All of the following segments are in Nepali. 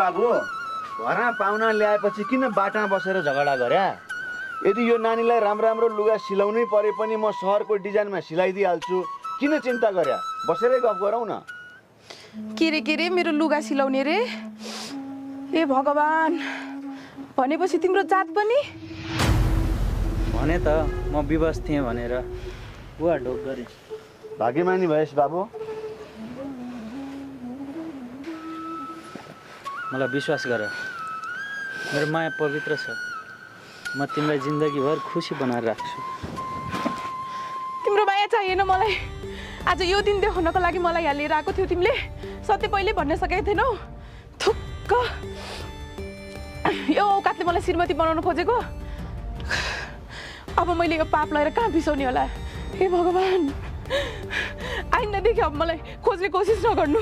बाबु घरमा पाहुना ल्याएपछि किन बाटामा बसेर झगडा गर्या? यदि यो नानीलाई राम्रो राम्रो लुगा सिलाउनै परे पनि म सहरको डिजाइनमा सिलाइदिइहाल्छु, किन चिन्ता गर्या? बसेरै गफ गरौँ न। के रे मेरो लुगा सिलाउने रे? ए भगवान, भनेपछि तिम्रो जात पनि? भने त म विवश थिएँ भनेर बुवा ढोक गरे। भाग्यमानी भएस् बाबु। मलाई विश्वास गर, मेरो माया पवित्र छ। म तिमीलाई जिन्दगीभर खुसी बनाएर राख्छु। तिम्रो माया चाहिएन मलाई। आज यो दिन देखाउनको लागि मलाई यहाँ लिएर आएको थियो तिमीले। सत्य पहिले भन्न सकेको थिएनौ। थुक्क यो औकातले मलाई श्रीमती बनाउन खोजेको। अब मैले यो पाप लगाएर कहाँ बिसाउने होला? हे भगवान, आइन्दादेखि अब मलाई खोज्ने कोसिस नगर्नु।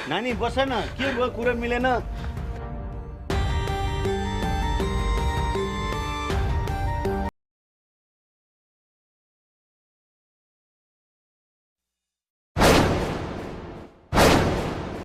नानी बस न, के भयो? कुरा मिलेन?